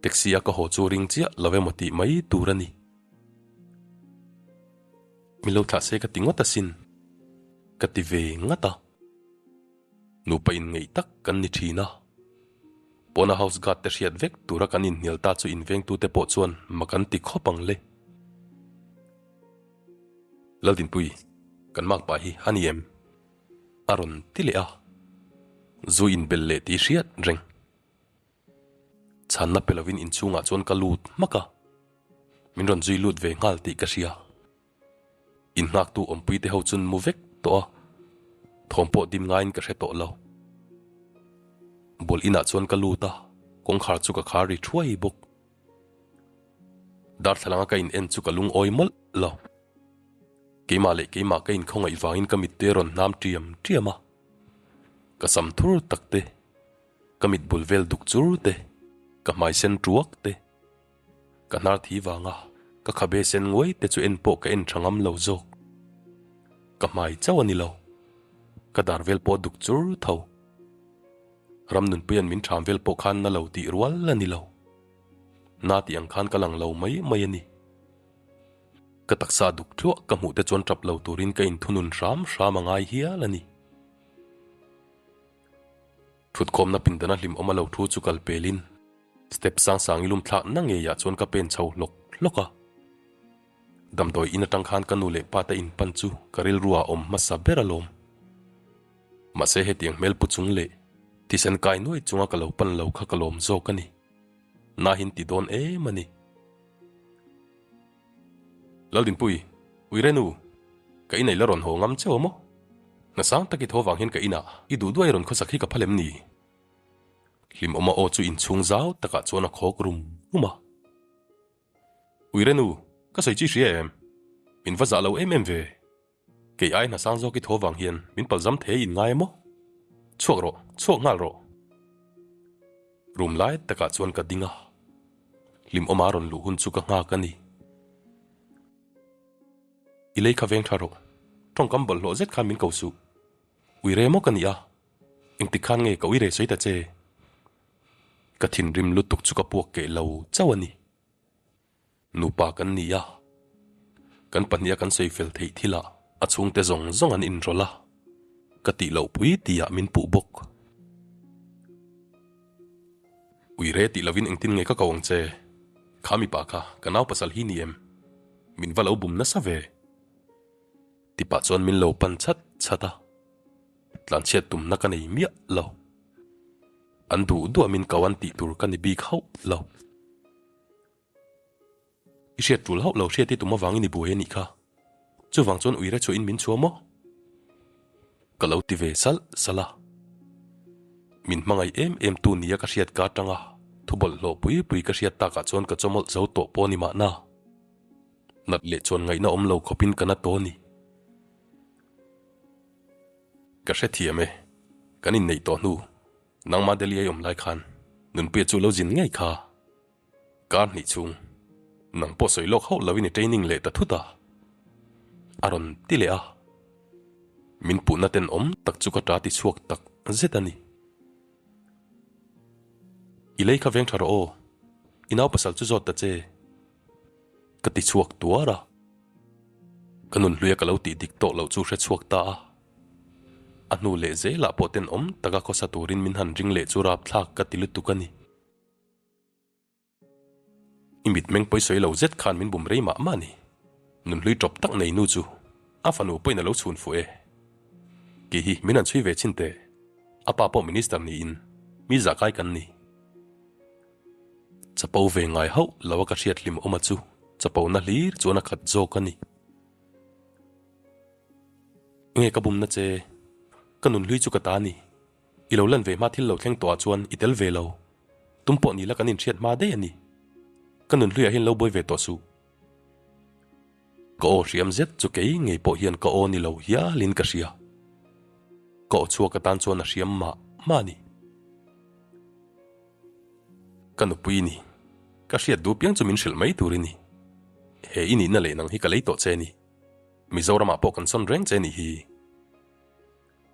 Taxi a ka haw chu ring chiah lo emaw tih mai tur a ni. Min lo thlah se ka ti ngawt asin, ka ti ve ngat a. Nupa inngeih tak kan ni thin a. Pawna house guard te hriat vek tura kan inhnial ta chu invengtute pawh chuan mak an ti khawp ang le. Laldinpui, kan makpa hi a ni em? A rawn ti leh a, zu inbel leh tih hriat reng. Chhanna pe lovin inchhungah chuan ka lut hmak a, min rawn zui lut ve nghal tih ka hria. Innghaktu awmpui te ho chun mu vek tawh a, thawm pawh dim ngaiin ka hre tawh lo. Bawlh inah chuan ka lut a, kawngkhar chu ka khar ri thuai bawk. Darthlalanga ka in en chu ka lungawi mawlh lo. Keimah leh keimah ka inkhawngaih vangin ka mitte rawn hnam ṭiam ṭiam a, ka sam thur tak te, ka mit bul vel duk chur te. Ka hmai sen tuak te, ka hnar thi vanga ka khabe sen nguai te chu en pawh ka en tha ngam lo zawk. Ka hmai chauh a ni lo, ka dar vel pawh a duk chur tho. Ramnunpuia'n min ṭham vel pawh khan na lo tih rual a ni lo. Na tih ang khan ka lang lo mai mai a ni. Ka taksa duk thluah ka hmuh te chuan ṭap lo turin ka inthunun hram hram a ngai hial a ni. Thutkhawmna pindana hlimawm a lo thu chu kal pelin step sang sang i lum thlak na ngeiah chuan ka pen chho hlawk hlawk a. Damdawi in atang khan ka nu leh pa te inpan chu ka rilru ah awm hmasa ber alawm. Mahse hetiang hmel pu chung leh thisen kai nuai chunga ka lo pan lo kha ka lawm zawk a ni. Nahin ti dawn em a ni. Laldinpui, Uirenu, ka inei la rawn haw ngam cheu a maw? Hna sang tak i tho vang hian ka inah i duh duai rawn khawsak hi ka phal em ni? Hlimawma aw chu inchhung zau takah chuan a khawk rum rum a. Uirenu, ka sawi chi hria em? Min va zah lo em em ve. Kei ai hna sang zawk i tho vang hian min palzam thei in ngai a maw? Chhuak rawh, chhuak nghal rawh. Room lai takah chuan ka ding a, hlimawma rawn luh hun chu ka nghak a ni. I lei kha veng tha rawh, tawngkam bawlhhlawh zet khan min ko suh. Uire maw ka nih a, engtik khan nge ka uire sawi ta che? Ka thinrim lutuk chu ka puak keh lo chauh a ni. Nupa kan ni a, kan pahniha kan sawi fel theih thilah a chhungte zawng zawng an inrawlh a, ka tih loh pui tihah min puh bawk. Uire tih lovin engtin nge ka ko ang che? Kha mipa kha ka nau pasal hi ni em? Min va lo bum nasa ve. Tipah chuan min lo pan chat chat a, tlanchhiat tumna ka nei miah lo. An duh duah min ko an tih tur ka ni bik hauh lo. I hriat tul hauh lo hriat i tum avangin i buai a nih kha. Chuvang chuan uire chhuahin min chhuah maw? Ka lo ti ve salh salh a. Min hmangaih em em tu nia ka hriat ka atanga thu bawlhhlawh pui pui ka hriat takah chuan ka chawmawlh zo tawh pawh ni mahna. Nat leh chuan ngaihna awm lo khawpin ka na tawh a ni. Ka hrethiam e. Kan inneih tawh hnu. Nangmah Delhi a i awm lai khan Nunpuia chu lo zin ngei kha. Kar hnih chhung nang pawh sawi lawk hauh lovin i training leh ta thut a, a rawn ti leh a. Min puhna tenawm tak chu ka ta ti chhuak tak zet a ni. I lei kha veng tha rawh aw, i nau pasal chu zawt ta che, ka ti chhuak tuar a. Ka nunhluia ka lo tih dik tawh loh chu hre chhuak ta a. A hnu leh zelah pawh tenawm taka khawsa turin min han ring leh chu rapthlak ka ti lutuk a ni. I mitmeng pawisawi lo zet khan min bum rei mah mah ni. Nunhlui tawp tak nei nu chu a fanu pawhin a lo chhun fuh e. Kei hi min han chhui ve chin teh. A pa pawh minister niin mi zahkai kan ni. Chapo ve ngai hauh lo a ka hriat hlim awm a chu chapo na hlir chuan a khat zawk a ni. Nge ka bumna che? Ka nunhlui chu ka ta ni. I lo lan ve hma thil lo thleng tawh ah chuan i tel ve lo. Tum pawh ni la kan inhriat hma daih a ni. Ka nunhluiah hian lo buai ve tawh suh. Ka aw hriam zet chu kei ngei pawh hian ka aw ni lo hialin ka hria. Ka aw chhuak atan chuan a hriam mah mah a ni. Ka nupui i ni. Ka hriat duh piang chu min hrilh mai tur i ni. He i nihna leh nang hi ka lei tawh che a ni. Mizoramah pawh kan sawn reng che a nih hi.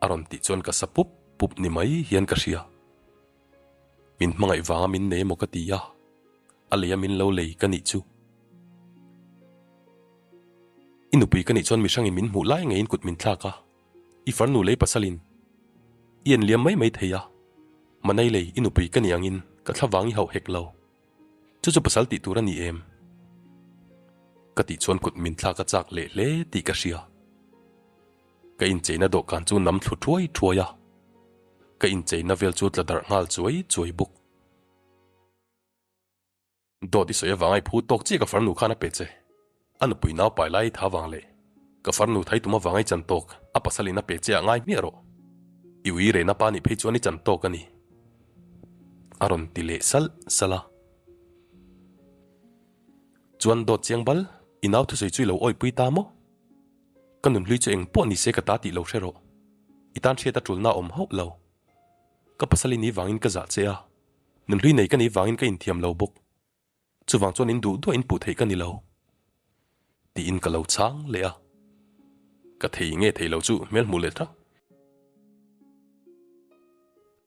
A rawn tih chuan ka sa pup pup ni mai hian ka hria. Min hmangaih vanga min nei emaw ka ti a, a lei a min lo lei ka nih chu. I nupui ka nih chuan mihrangin min hmuh lai ngeiin kut min thlak a, i farnu lei pasalin i en liam mai mai thei a, Manai lei i nupui ka nih angin ka thla vang i hauh hek lo. Chu chu pasal tih tur a ni em? Ka tih chuan kut min thlak a chak leh hle tih ka hria. Ka incheina dawhkan chu nam thlu thuai thuai a, ka incheina vel chu tla darh nghal chuai chuai bawk. Dawt i sawi avanga i phu tawk chiah ka farnu khan a pe che. A nupui nau pai lai i tha vang leh ka farnu thai tum avanga i chan tawk a pasal in a pe che ah ngai hmiah rawh. I ui rehna pa nih phei chuan i chan tawk a ni. A rawn ti leh salh salh a. Chuan dawt chiang bal, i nau thusawi chu i lo awihpui ta maw? Ka nunhlui chu eng pawh ni se ka ta tih lo hre rawh. I tan hriat a tulna a awm hauh lo. Ka pasal i ni vangin ka zah che a. Nunhlui nei ka nih vangin ka inthiam lo bawk. Chuvang chuan in duh duah in puh theih ka ni lo. Tiin ka lo chhang leh a. Ka thei nge thei lo chu hmel hmuh leh tlak.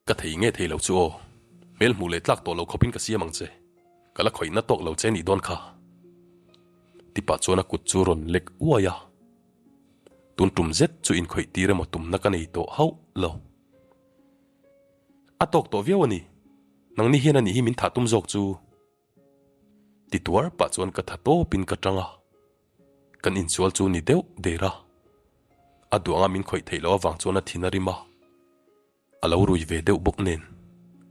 Ka thei nge thei lo chu aw. Hmel hmuh leh tlak tawh lo khawpin ka siam ang che. Ka la khawihna tawk lo che nih dawn kha. Tipah chuan a kut chu rawn lek uai a. Tun tum zet chu inkhawih tir emaw tumna ka nei tawh hauh lo. A tawk tawh viau a ni. Nangni hian a nih hi min thah tum zawk chu. Ti tuar pah chuan ka tha tawpin ka tang a. Kan insual chu ni deuh der a. A duh anga min khawih theih loh avang chuan a thin a rim a. A lo rui ve deuh bawk nen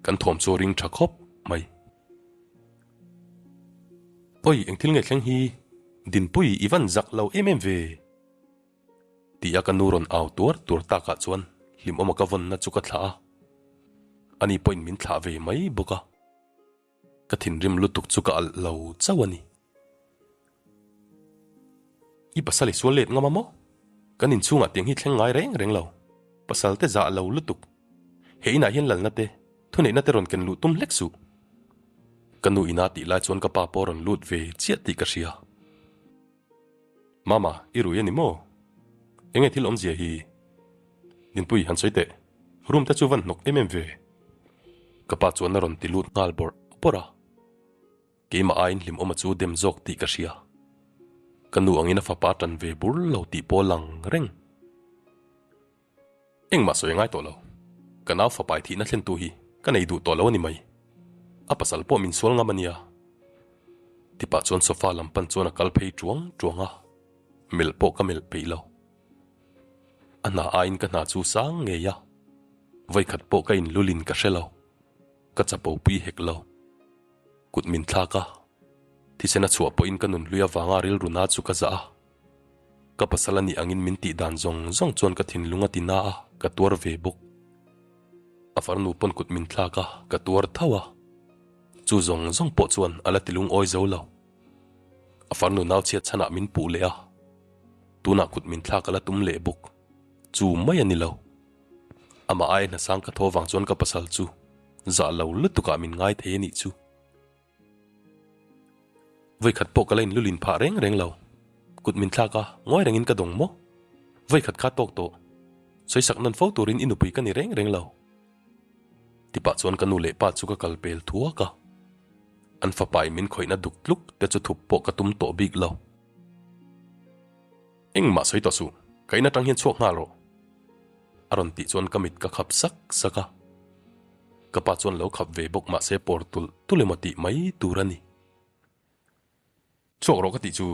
kan thawm chu a ring tha khawp mai. Awi engthil nge thleng hi Dinpui i van zak lo em em ve. Ti a ka nu rawn au tuar tuar takah chuan hlimawma ka vawnna chu ka thlah a, ani pawhin min thlah ve mai bawk a, ka thinrim lutuk chu ka alh lo chauh a ni. I pasal i sual let ngam a maw? Kan inchhungah tiang hi thleng ngai reng reng lo, pasal te zah lo lutuk. He inah hian lalna te, thuneihna te rawn ken luh tum hlek suh. Ka nu ina tih lai chuan ka pa pawh rawn lut ve chiah tih ka hria. Mama, i rui a ni maw? Enge thil awmzia hi? Dinpui, han sawi teh. Room te chu van hnawk em em ve. Ka pa chuan a rawn ti lut nghal bawrh bawrh a. Keimah aiin hlimawma chu dem zawk tih ka hria. Ka nu angin a fapa tan ve bur lo tih pawh lang reng. Engmah sawi a ngai tawh lo. Ka nau fapai thihna thlentu hi ka nei duh tawh lo a ni mai. A pasal pawh min sual ngam a nia. Tipah chuan sofa lam pan chuan a kal phei tuang tuang a, melh pawh ka melh peih lo. A hna aiin ka hna chu sang ngei a, vawikhat pawh ka inlulin ka hre lo. Ka chapo pui hek lo. Kut min thlak a, thisen a chhuah pawhin ka nunhlui avanga rilru na chu ka zah a. Ka pasal a nih angin min tih dan zawng zawng chuan ka thinlung a ti na a, ka tuar ve bawk. A farnu pawn kut min thlak a, ka tuar tho a. Chu zawng zawng pawh chuan a la ti lungawi zo lo. A farnu nau chhiat chhanah min puh leh a, tunah kut min thlak a la tum leh bawk. Chu mai a ni lo. Amah aia hnasang ka tho vang chuan ka pasal chu zah lo lutukah min ngai thei a nih chu. Vawikhat pawh ka la inlulin phah reng reng lo. Kut min thlak a, ngawi rengin ka dawng maw? Vawikhat kha tawk tawh. Sawisak nawn fo turin i nupui ka ni reng reng lo. Tipah chuan ka nu leh pa chu ka kal pel thuak a. An fapa in min khawihna duk tluk te chu thup pawh ka tum tawh bik lo. Engmah sawi tawh suh, ka in atang hian chhuak nghal rawh. A rawn tih chuan ka mit ka khap sak sak a. Ka pa chuan lo khap ve bawk mahse pawr tulh tulh emaw tih mai tur a ni. Chhuak rawh ka tih chu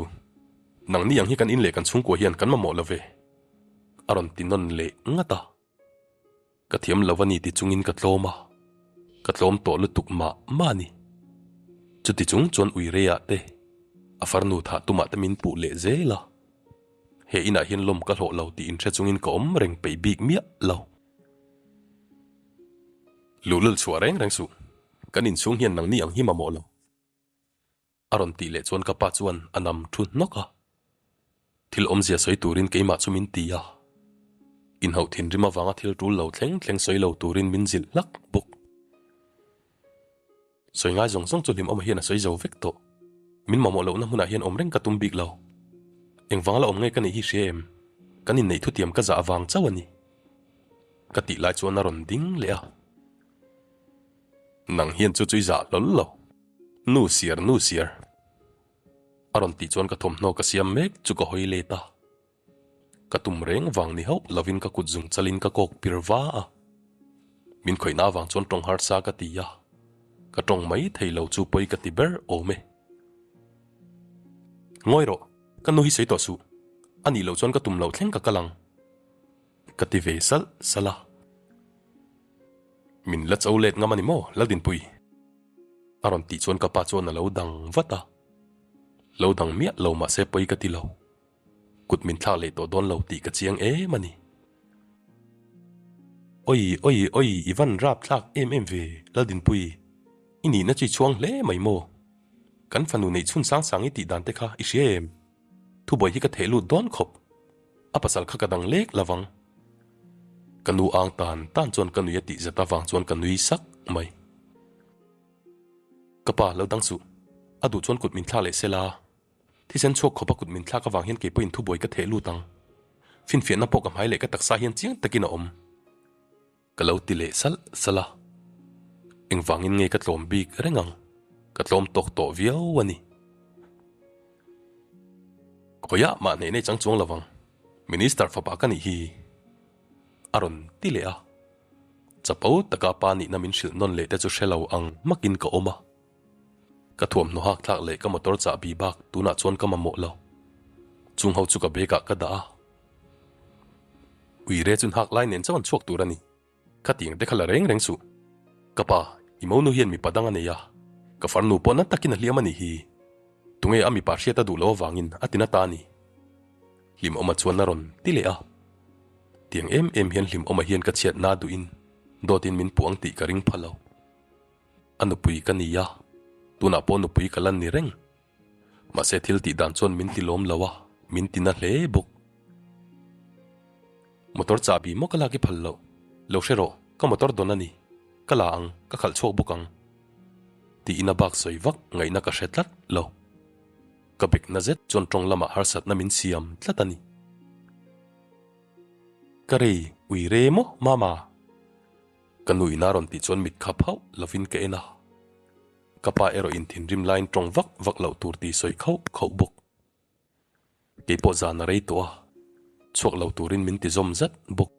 nangni ang hi kan in leh kan chhungkua hian kan mamawh lo ve a rawn ti nawn leh ngat a. Ka thiam lo a ni ti chungin ka tlawm a, ka tlawm tawh lutuk mah mah a ni. Chuti chung chuan ui reiah te, a farnu thah tumah te min puh leh zel a. He inah hian lawm ka hlawh lo tih inhre chungin ka awm reng peih bik miah lo. Luhlul chhuah reng reng suh, kan inchhung hian nangni ang hi mamawh lo. A rawn tih leh chuan ka pa chuan a nam thu hnawk a. Thil awmzia sawi turin keimah chu min ti a. Inhauh thinrim avanga thil tul lo thleng thleng sawi lo turin min zilh hlak bawk. Sawi ngai zawng zawng chu hlimawma hian a sawi zo vek tawh. Min mamawh lohna hmunah hian awm reng ka tum bik lo. Engvang la awm nge ka nih hi hria em? Kan inneih thutiam ka zah avang chauh a ni. Ka tih lai chuan a rawn ding leh a. Nang hian chu chu i zah hlawl lo. Nu siar nu siar. A rawn tih chuan ka thawmhnaw ka siam mek chu ka hawi let a. Ka tum reng vang ni hauh lovin ka kut zung chalin ka kawk pir va a. Min khawihna avang chuan tawng harsa ka ti a, ka tawng mai thei lo chu pawi ka ti ber awm e. Ngawi rawh, ka nu hi sawi tawh suh. A nih loh chuan ka tum loh thleng ka kal ang. Ka ti ve salh salh a. Min la cho let ngam a ni maw, Laldinpui? A rawn tih chuan ka pa chuan a lo dang vat a. Lo dang miah lo mahse pawi ka ti lo. Kut min thlak leh tawh dawn lo tih ka chiang em a ni. Oi oi oi i van rap thlak em em ve Laldinpui, i nihna chu i chhuang hle mai maw? Kan fanu neih chhun sang sang i tih dan te kha i hria em? Thubuai hi ka theh lut dawn khawp, a pasal kha ka dang lek lovang. Ka nu ang tan tan chuan ka nui a tih zat avang chuan ka nui sak mai. Ka pa, lo dang suh. A duh chuan kut min thlak leh sela. Thisen chhuak khawpa kut min thlak avang hian keipawhin thubuai ka theh lut ang. Finfiahna pawh ka hmai leh ka taksa hian chiang takin a awm. Ka lo ti leh salh salh a. Engvangin nge ka tlawm bik reng ang? Ka tlawm tawk tawh viau a ni. Khawiah mah hneh nei chang chuang lovang. Minister fapa ka nih hi. A rawn ti leh a. Chapo taka pa nihna min hrilh nawn leh te chu hre lo ang hmakin ka awm a. Ka thuamhnaw hak thlak leh ka motor chahbi bak tunah chuan ka mamawh lo. Chung ho chu ka bag ah ka dah a. Uire chun hak lai nen chauh an chhuak tur a ni. Khatiang te kha la reng reng suh. Ka pa, i monu hian mipa dang a nei a. Ka farnu pawh na takin a hliam a nih hi. Tunge a mipa hriat a duh loh avangin a ti na ta a ni. Hlimawma chuan a rawn ti leh a. Tiang em em hian Hlimawma hian ka chhiatna a duhin dawtin min puh ang tih ka ring pha lo. A nupui ka ni a, tunah pawh nupui ka la ni reng. Mahse thil tih dan chuan min ti lawm lo a, min ti na hle bawk. Motor chahbi maw ka lak i phal loh? Lo hre rawh, ka motor dawn a ni. Ka la ang, ka khalh chhuak bawk ang. Tiin a bak sawi vak ngaihna ka hre tlat lo. Ka bekna zet chuan tawng lamah harsatna min siam tlat a ni. Ka rei ui re maw mama? Ka nu ina rawn tih chuan mit khap hauh lovin ka en a. Ka pa erawh in thinrim laiin tawng vak vak loh tur tih sawi khauh khauh bawk. Kei pawh zan a rei tawh a, chhuak lo turin min ti zawm zat bawk.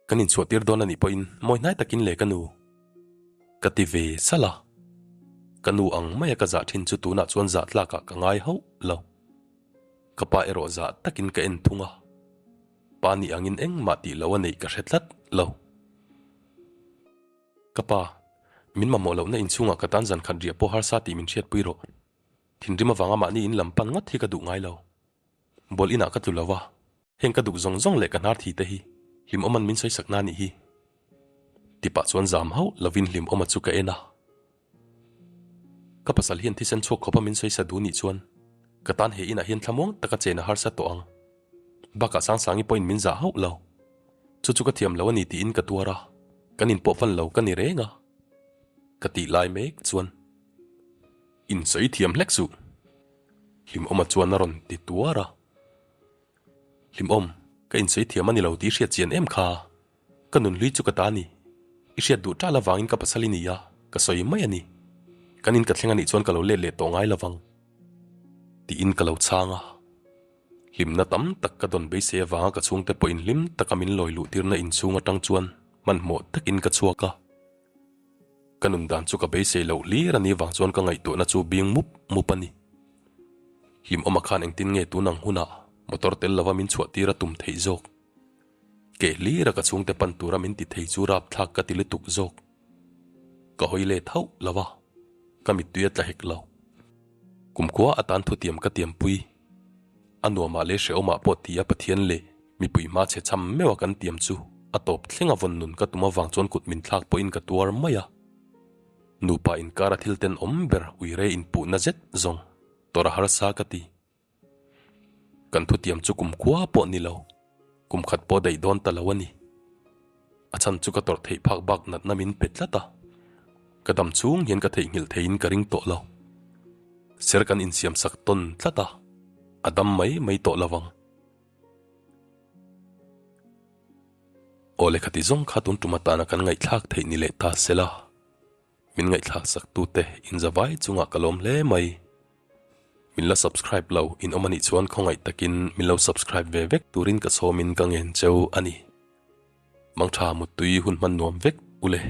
Kan inchhuah tir dawn a nih pawhin mawi hnai takin le ka nu. Ka ti ve salh a. Ka nu ang maia ka zah thin chu tunah chuan zah tlakah ka ngai hauh lo. Ka pa erawh zah takin ka en thung a. Pa nih angin engmah tih lo a neih ka hre tlat lo. Ka pa, min mamawh lohna inchhungah ka tan zan khat riah pawh harsa tih min hriatpui rawh. Thinrim avanga mahni in lam pan ngawt hi ka duh ngai lo. Bawlh inah ka tlu lo va, heng ka duk zawng zawng leh ka hnar thi te hi Hlimawma'n min sawi sakna a nih hi. Tipah chuan zam hauh lovin Hlimawma chu ka en a. Ka pasal hian thisen chhuak khawpa min sawi sa duh nih chuan ka tan he inah hian thlamuang taka chen a harsa tawh ang. Bakah Sangsangi pawhin min zah hauh lo. Chu chu ka thiam lo a ni tiin ka tuar a, kan inpawh fan lo ka ni reng a. Ka tih lai mek chuan insawi thiam hlek suh. Hlimawma chuan a rawn ti tuar a. Hlimawm, ka insawi thiam a ni lo tih i hriat chian em kha? Ka nunhlui chu ka ta a ni. I hriat duh ṭal avangin ka pasal i ni a, ka sawi mai a ni. Kan in ka thleng a nih chuan ka lo let leh tawh ngai lovang. Tiin ka lo chhang a. Hlimna tam tak ka dawn beisei avanga ka chhungte pawhin hlim taka min lawi luh tirna inchhung atang chuan hmanhmawh takin ka chhuak a. Ka nun dan chu ka beisei loh hlir a nih vang chuan ka ngaihtuahna chu bing mup mup a ni. Hlimawma khan engtin nge tun ang hunah motor tel lova min chhuah tir a tum theih zawk? Keh hlira ka chhungte pan tura min ti thei chu rapthlak ka ti lutuk zawk. Ka hawi let hauh lo a, ka mittui a tla hek lo. Kumkhua atan thutiam ka tiampui. A nuamah leh hrehawmah pawh ti a Pathian leh mipui hma chhe cham meuh a kan tiam chu a tawp thleng a vawn nun ka tum avang chuan kut min thlak pawhin ka tuar mai a. Nupa inkara thil tenawm ber uire inpuhna zet zawng tawrh a harsa ka ti. Kan thutiam chu kum khua pawh ni lo, kum khat pawh daih dawn ta lo a ni. A chhan chu ka tawrh theih phak bak natna min pe tlat a, ka dam chhung hian ka theihnghilh theiin ka ring tawh lo. Ser kan insiam sak tawn tlat a, a dam mai mai tawh lo vang. Aw lehkha ti zawng kha tun tum atana kan ngaihthlak theih ni leh ta sela. Min ngaihthlak sak tute inzavai chungah ka lawm hle mai. Min la subscribe lo in awm anih chuan khawngaih takin min lo subscribe ve vek turin ka sawmin ka ngen cheu a ni. Mangtha muttui hun hman nuam vek ule.